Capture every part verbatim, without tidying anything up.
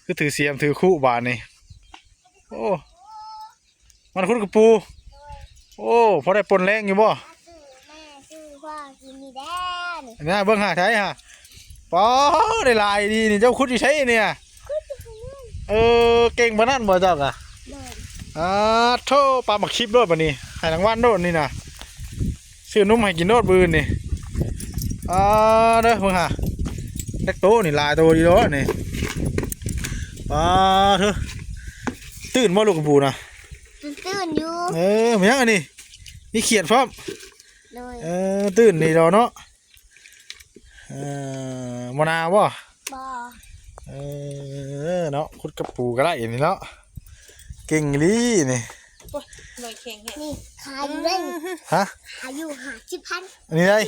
คือถือเสียมถือคุบาดนี่ โอ้ มันขุดกระปู โอ้ พอได้ปนแรงอยู่บ่ ซื้อแม่ซื้อพ่อกินนี่แด้นี่ นะ เบิ่งหาไทยฮะ ปอ ได้หลายดีนี่ เจ้าขุดอยู่ไสเนี่ย เออ เก่งปานนั้นบ่เจ้ากะ โดย อ่า โธ่ ปลาหมากคลิปโลดบัดนี้ ให้รางวัลโลดนี่นะ ซื้อนมให้กินโลดมื้ออื่นนี่ อ่า เด้อ เบิ่งหา จักโตนี่ หลายโตดีโลดนี่ ปาดเถอะ ตื่นบ่ลูกกระปูนะ ตื่นอยู่ เออ มีหยังอันนี้ มีเขียดพร้อม โดย เออ ตื่นดีโลดเนาะ เออ บ่หนาวบ่ บ่ เออ เนาะ ขุดกระปูก็ได้นี่เนาะ เก่งอีหลีนี่ โอ้ย หน่วยแข็งแฮะ นี่ขายอยู่ได้นี่ ฮะ ขายอยู่ห้าสิบพัน อันนี้ได้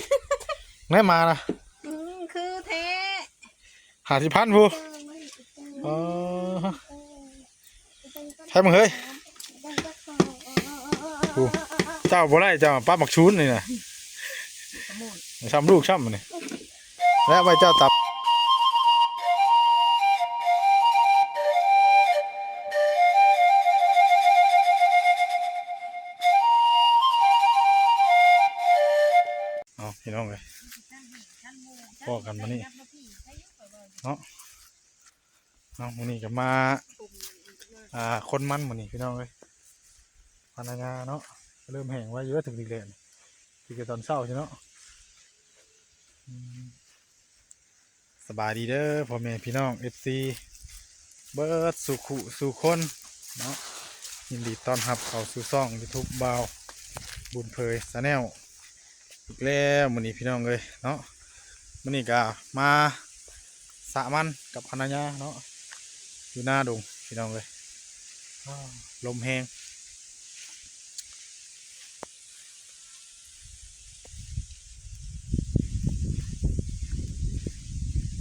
ได้มานะ อืม คือแท้ ห้าสิบพันพุ้น เออ ใช่มึงเฮ้ย พุ้น เจ้าบ่ได้ เจ้าปลาหมากชูนนี่นะ ซ้ำลูกซ้ำนี่ แล้วไว้เจ้าตับ เอาพี่น้องเอ้ย พ้อกันมื้อนี้เนาะ เนาะ มื้อนี้ก็มา อ่า คนมันมื้อนี้พี่น้องเอ้ย พะนายาเนาะ เริ่มแห้งไว้อยู่ ถึงดีแลนด์ ถึงแต่ตอนเช้าใช่เนาะ อืม สบายดีเด้อ พ่อแม่พี่น้อง เอฟซี เบิดสู่คู่สู่คนเนาะ ยินดีต้อนรับเข้าสู่ช่อง YouTube บ่าวบุญเผย Channel อีกแล้วมื้อนี้พี่น้องเอ้ยเนาะ มื้อนี้ก็มาสระมันกับพะนายาเนาะ อยู่หน้าดงพี่น้องเอ้ย อ้าว ลมแฮง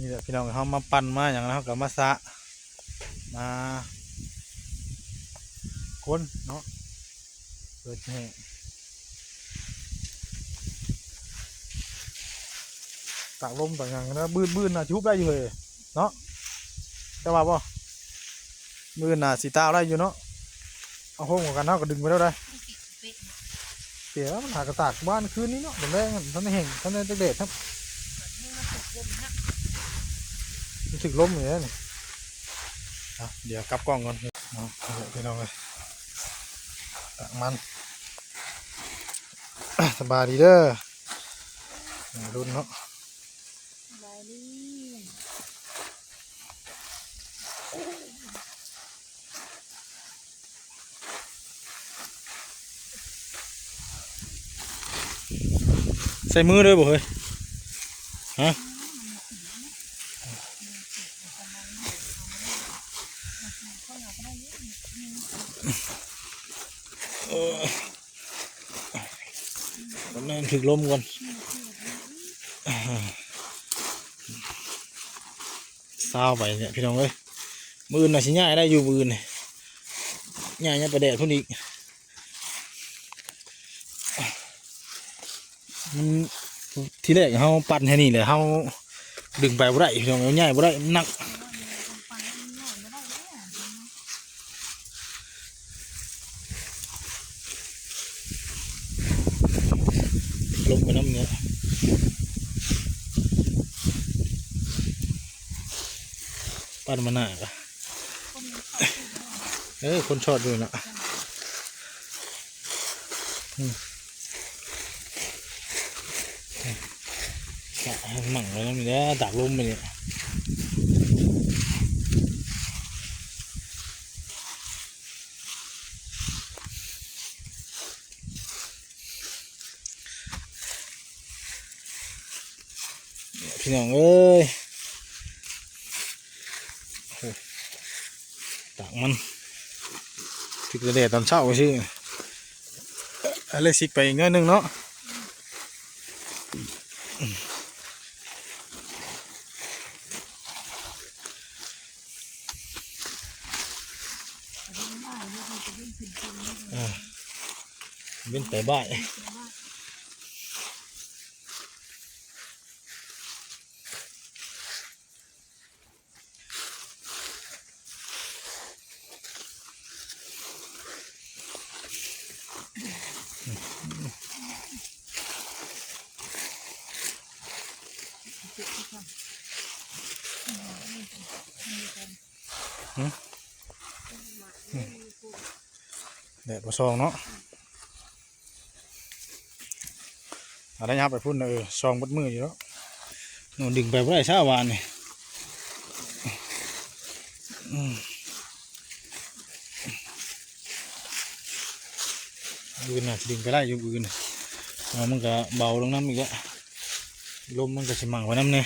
นี่แหละพี่น้อง เฮามาปั่นมาหยังแล้ว เฮาก็มาสระ มาคนเนาะ เปิดแห้ง ตากลมตากหยังนะ บืนๆน่ะสิฮุบได้อยู่เฮ้ย เนาะ แต่ว่าบ่ มื้อหน้าสิตากได้อยู่เนาะ เอาโฮมกัน เฮาก็ดึงไปแล้วได้ เสียมันหากระตากบ้านคืนนี้เนาะ เดี๋ยวแรงมันทันได้แห้ง ทันได้แดดครับ มันถึกลมอยู่แล้วนี่ อ่ะ เดี๋ยวกลับกล้องก่อน เอา เอาละพี่น้องเอ้ย ตากมัน สบายดีเด้อ วัยรุ่นเนาะ สบายดี ใส่มือเลยบ่เฮ้ย ฮะ เออ ตอนนั้นถึกลมก่อน ซาวไปเนี่ยพี่น้องเอ้ย มื้ออื่นน่ะสิย้ายได้อยู่ มื้ออื่นนี่ ย้าย ย้ายไปแดดพุ่นอีก มัน ทีแรกเฮาปั่นแค่นี้แหละ เฮาดึงไปบ่ได้พี่น้อง ย้ายบ่ได้ มันหนัก ลงไปน้ำเนี่ย ปั่นมาหน้ากะ เออ คนชอดอยู่น่ะ อืม กะให้มั่งไว้นะ มีแต่ตากลมไปเนี่ย พี่น้องเอ้ย โอ้ ตากมัน ถึกแต่แดดตอนเช้าซื่อ อะไรสิไปอีกหน่อยหนึ่งเนาะ อ่า บินไปบ่าย แดดบ่ส่องเนาะ อะไรยับไปพุ่นน่ะ เออ ส่องเบิดมื้ออยู่แล้ว หนูดึงไปบ่ได้ซะวานนี่ อืม อื่นน่ะสิดึงไปได้อยู่อื่นน่ะ อ๋อ มันก็เบาลงนำอีกแล้ว ลมมันก็สิมั่งไปนำแน่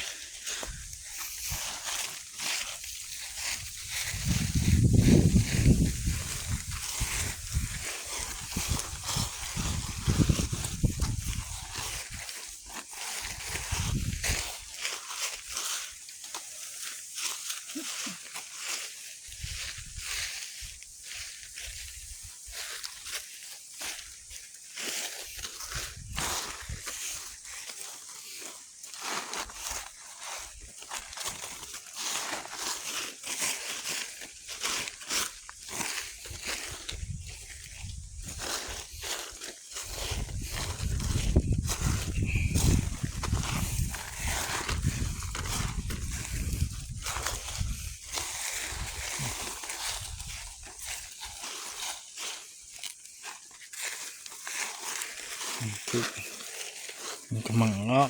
มันก็มั่งเนาะ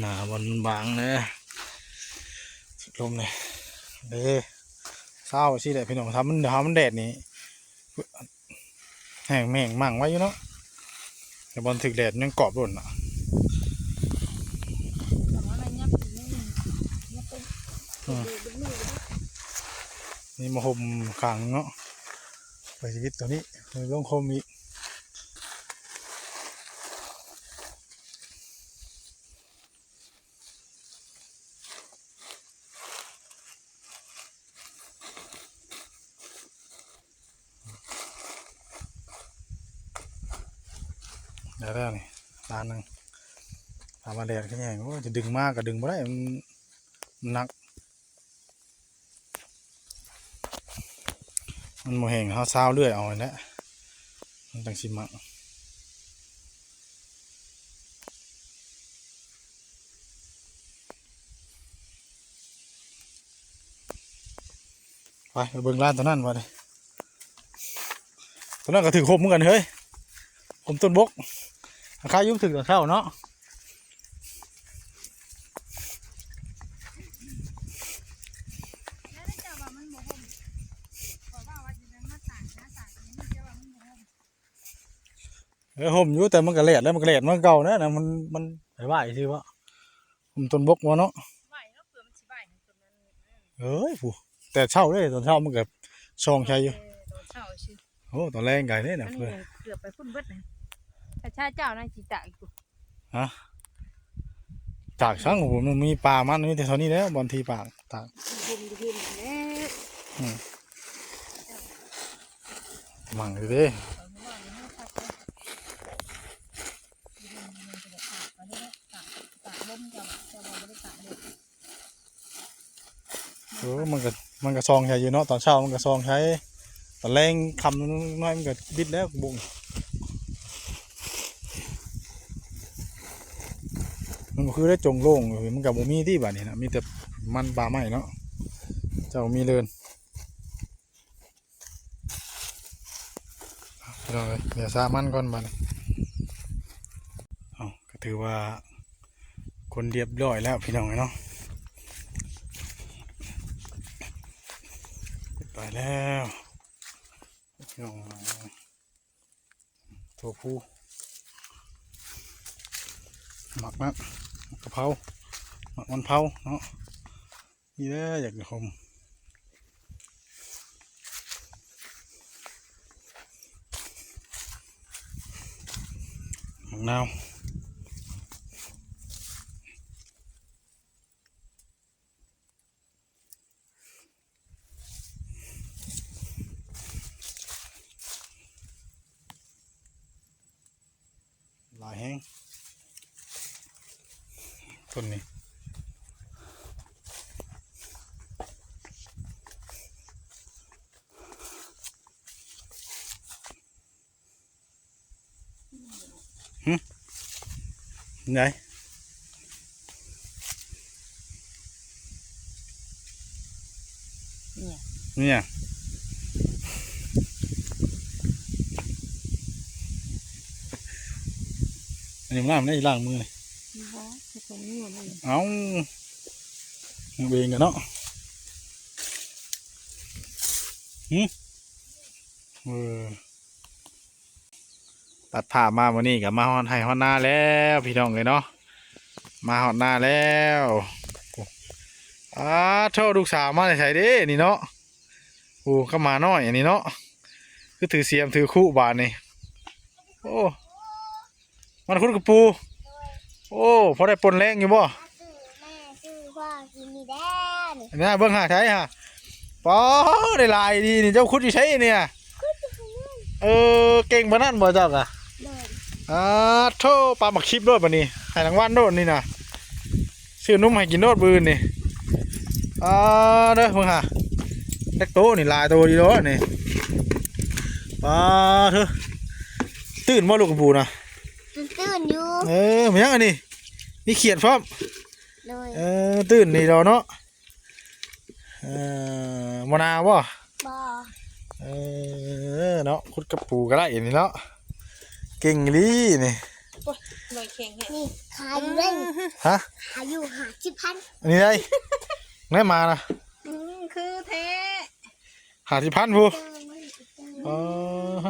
หนาบนบางเลย ลมเลย เด้เศร้าสิแหละพี่น้อง ถ้ามัน ถ้ามันแดดนี่ แห้งแม่งมั่งไว้อยู่เนาะ แต่บอลถึกแดดยังกรอบโดนอ่ะ แต่ว่าอะไรเงี้ยปีนี้มันเงี้ยเป็น อืม เดือดมืดเลย นี่มาห่มขังเนาะ ไปชีวิตตัวนี้ ลงคมอีก ได้แล้วนี่ ล้านหนึ่ง ถามว่าแดดขึ้นยัง โอ้ย จะดึงมากก็ดึงบ่ได้ มัน มันหนัก มันบ่แห้ง เฮาซาวเรื่อยเอาแหละ มันจังสิมัก ไป ไปเบิ่งร้านตัวนั้นว่าดิ ตัวนั้นก็ถือคมเหมือนกันเฮ้ย คมต้นบก ราคายุ่งถึงตอนเช้าเนาะ เออ ห่มอยู่ แต่มันก็แลดแล้ว มันก็แลดมันเก่านะนะ มัน มันไหวๆสิวะ ห่มต้นบกวะเนาะ ไหวเนาะ เผื่อมันสิไหวต้นนั้น เอ้ย ผู้ แต่เช้าเด้ ตอนเช้ามันก็ส่องใสอยู่ เออ ตอนเช้าสิ โอ้ ตอนแลงไกลเด้นะ อันนี้ เพื่อ เกือบไปพุ่นเบิดนะ แต่ชาเจ้านั่นสิตากอยู่ ฮะ ตากสัง โอ้โห มันมีป่ามัน มีแต่เท่านี้แหละ บอนที่ป่าตาก อยู่เพิ่นอยู่เพิ่นแล้ว อืม มั่งอยู่เด้ เออ มันก็ มันก็ส่องใสอยู่เนาะ ตอนเช้ามันก็ส่องใส ตอนแลงค่ำน้อยมันก็บิดแล้วบุ้ง มันก็คือได้จงโล่งอยู่ มันก็บ่มีที่บาดนี้นะ มีแต่มันป่าไม้เนาะ เจ้ามีเลิน พี่น้องเอ้ย เดี๋ยวสามันก่อนบัดนี้ เอา ก็ถือว่าคนเรียบร้อยแล้วพี่น้องเอ้ยเนาะ ไปแล้ว พี่น้อง ถั่วพู หมักนะ หมักกะเพรา หมักมันเผาเนาะ นี่แหละอยากจะห่ม หมักนาว หลายแฮง ต้นนี้ หึ ไหน เนี่ย อันนี้มันน้ำนี่ล้างมือนี่ บ่คือคนนี้มัน เอ้า มือเองกันเนาะ หึ เออ ตัดภาพมาวันนี้ก็มาฮอดไฮ่ฮอดนาแล้วพี่น้องเอ้ยเนาะ มาฮอดนาแล้ว อ้าโธ่ ลูกสาวมาแต่ไสเด้นี่เนาะ โอ้ ก็มาน้อยอันนี้เนาะ คือถือเสียมถือคุบาดนี่ โอ้ มันขุดกระปู โอ้ พอได้ปนแรงอยู่บ่ ซื้อแม่ซื้อพ่อกินนี่แด้นี่ นะเบิ่งหาไทยฮะ ป๊อ ได้หลายดีนี่ เจ้าขุดอยู่ไสเนี่ย เออ เก่งปานนั้นบ่เจ้ากะ โดย อ่าโธ่ ปลาหมักชิบโลดบัดนี้ ให้รางวัลโลดนี่นะ ซื้อนมให้กินโลดมื้ออื่นนี่ อ่า เด้อ เบิ่งหา จักโตนี่ หลายโตดีโลดนี่ อ่า เธอ ตื่นบ่ลูกกระปูนะ ตื่นๆอยู่ เออ มีหยังอันนี้ มีเขียดพร้อม โดย เออ ตื่นดีดอกเนาะ เออ บ่หนาวบ่ บ่ เออ เนาะ ขุดกระปูก็ได้นี่เนาะ เก่งอีหลีนี่ โอ้ย หน่วยเข่งแฮะ นี่ขายอยู่ได้นี่ ฮะ ขายอยู่ห้าสิบพัน อันนี้ได้ ได้มานะ อืม คือแท้ ห้าสิบพันพุ้น เออ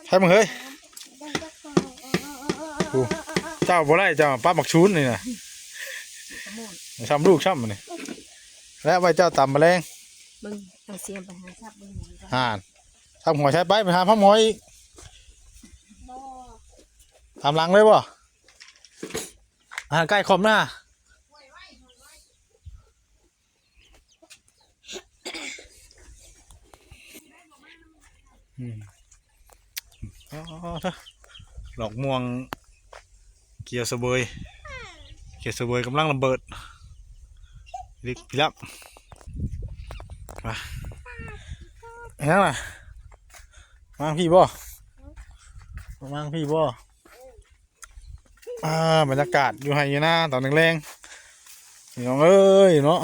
ใช่มึงเฮ้ย โอ้ เจ้าบ่ได้ เจ้าปลาหมักชูนนี่นะ ซ้ำลูกซ้ำนี่ แล้วไว้เจ้าตำแมลง เบิ่งเอาเสียมไปหาซับเบิ่งหอยก่อน ห่าน ทำหอยใช้ไป ไปหาพ่อหมออีก ทำหลังเลยบ่ อาหารไก่ขมนะ อืม อ๋อ เถอะ ดอกม่วง เขียวเสวย เขียวเสวยกำลังระเบิด ลิกพิลักมา เห็นยังล่ะ วางพี่บ่ วางพี่บ่ อ่า บรรยากาศอยู่ไฮ่อยู่นาตอนแลงๆ พี่น้องเอ้ยเนาะ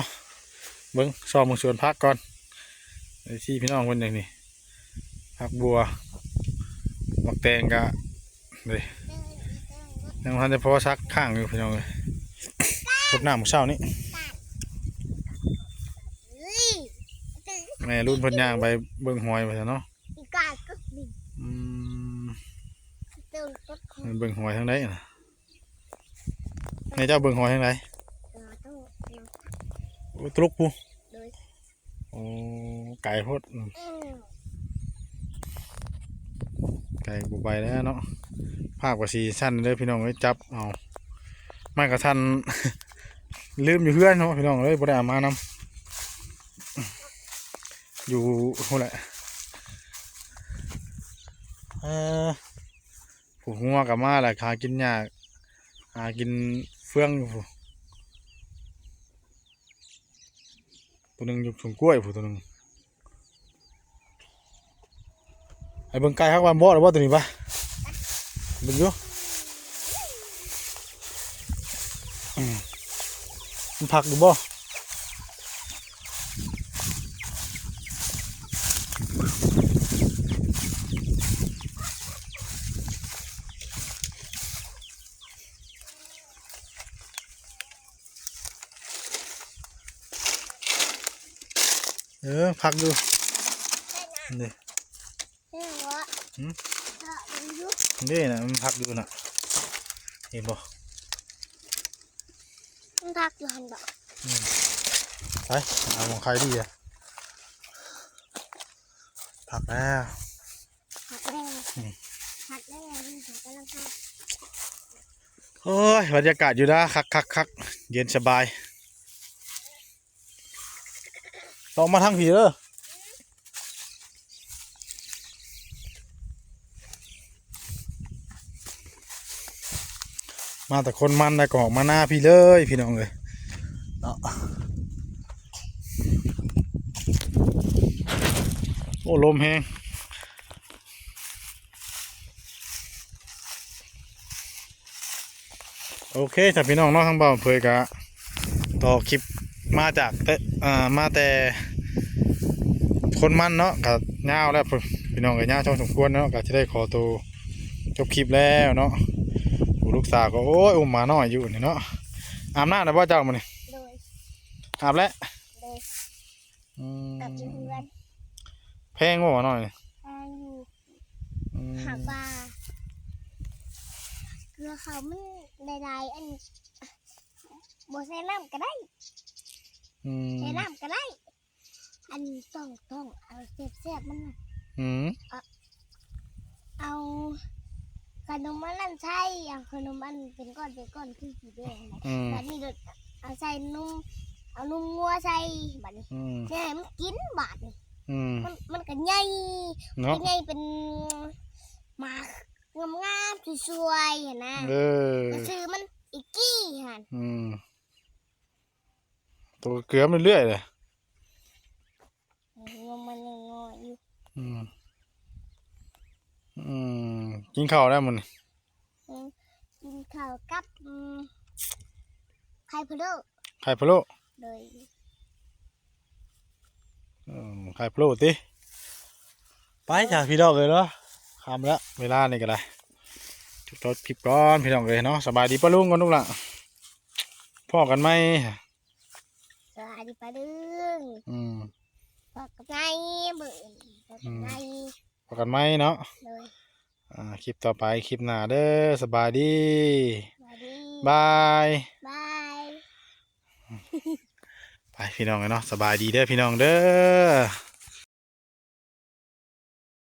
เบิ่ง ซอมเบิ่งสวนผักก่อน ไอ้ที่พี่น้องเพิ่นอย่างนี้ ผักบัว หมากแตงกะ นี่ ยังบ่ทันได้พอซักข้างอยู่พี่น้องเอ้ย รดน้ำมื้อเช้านี้ แม่รุ่นเพิ่นย่างไปเบิ่งหอยว่าซั่นเนาะ อีกาก็บิน อืม เติมก็ มันเบิ่งหอยทางใดน่ะ นายเจ้าเบิ่งหอยทางใด เออ ต้อง โอ้ ตลุกพุ้น โดย โอ้ ไกลโพด อืม เออ ไกลบ่ไปแล้วเนาะ ภาพก็สีสั้นเด้อพี่น้องเอ้ย จับเอา ไม้กระทัน ลืมอยู่เฮือนเนาะพี่น้องเอ้ย บ่ได้เอามานำ อยู่พุ้นแหละ เออ ผู้งัวก็มาแล้ว หากินหญ้า หากินเฟืองอยู่พุ้น ตัวหนึ่งอยู่สวนกล้วยพุ้นตัวหนึ่ง ไอ้เบิ่งไก่ฮักวันบ่หรือว่าตัวนี้ปะ เบิ่งอยู่ อืม มันผักอยู่บ่ เออ ผักอยู่ นี่ นี่วะ หืม นี่นะ มันผักอยู่น่ะ เห็นบ่ มันผักอยู่หั่นบ่ อืม ไป เอาของใครดีอะ ผักแล้ว ผักแล้ว อืม ผักแล้ว มันกำลังผัก โอ้ย บรรยากาศอยู่นะ คักคักคัก เย็นสบาย ออกมาทางผีเด้อ มาแต่คนมันได้ก็ออกมาหน้าพี่เลยพี่น้องเลยเนาะ โอ้ ลมแฮง โอเค ถ้าพี่น้องเนาะ ทางบ่าวเผยกะต่อคลิป มาจากแต่อ่ามาแต่คนมันเนาะ ก็ยาวแล้วพี่น้อง ก็ยาวพอสมควรเนาะ ก็จะได้ขอตัวจบคลิปแล้วเนาะ โอ้ ลูกสาวก็ โอ้ย อุ้มหมาน้อยอยู่นี่เนาะ อาบน้ำแล้วบ่เจ้ามื้อนี้ โดย อาบแล้ว โดย อืม กับอยู่เพื่อน แพงบ่หมาน้อยนี่ อาอยู่ อืม หากว่าเกลือเขามันหลายๆอันบ่ใส่น้ำก็ได้ อืม ใส่น้ำก็ได้ อันต้องต้องเอาแซ่บๆมันน่ะ อืม เอาขนมอันนั้นใส่เอาขนมอันเป็นก้อนเป็นก้อนคือสีแดงนะ อืม บัดนี้เดี๋ยวเอาใส่นมเอานมงัวใส่บัดนี้ อืม เนี่ยมันกินบาดนี่ อืม มันมันก็ใหญ่ เนาะ ใหญ่เป็นหมากงามๆสวยๆหั่นนะ เออ ก็ชื่อมันอิกกี้หั่น อืม ตัวเกลือมันเรื่อยเลย งวมันยังงออยู่ อืม อืม กินข้าวแล้วมัน อืมกินข้าวกับอืมไข่พะโล้ ไข่พะโล้ โดย อืม ไข่พะโล้ติ ไปจ้ะพี่น้องเอ้ยเนาะ ค่ำแล้ว เวลานี่ก็ได้ จุดจบคลิปก่อนพี่น้องเอ้ยเนาะ สบายดีป้าลุงก่อนลูกหล่ะ พ้อกันใหม่ สวัสดีป้าดึง อืม พบกันในมื้ออื่นพบกันใน พ้อกันใหม่เนาะ โดย อ่า คลิปต่อไป คลิปหน้าเด้อ สบายดี สวัสดี บาย บาย ไปพี่น้องเอ้ยเนาะ สบายดีเด้อพี่น้องเด้อ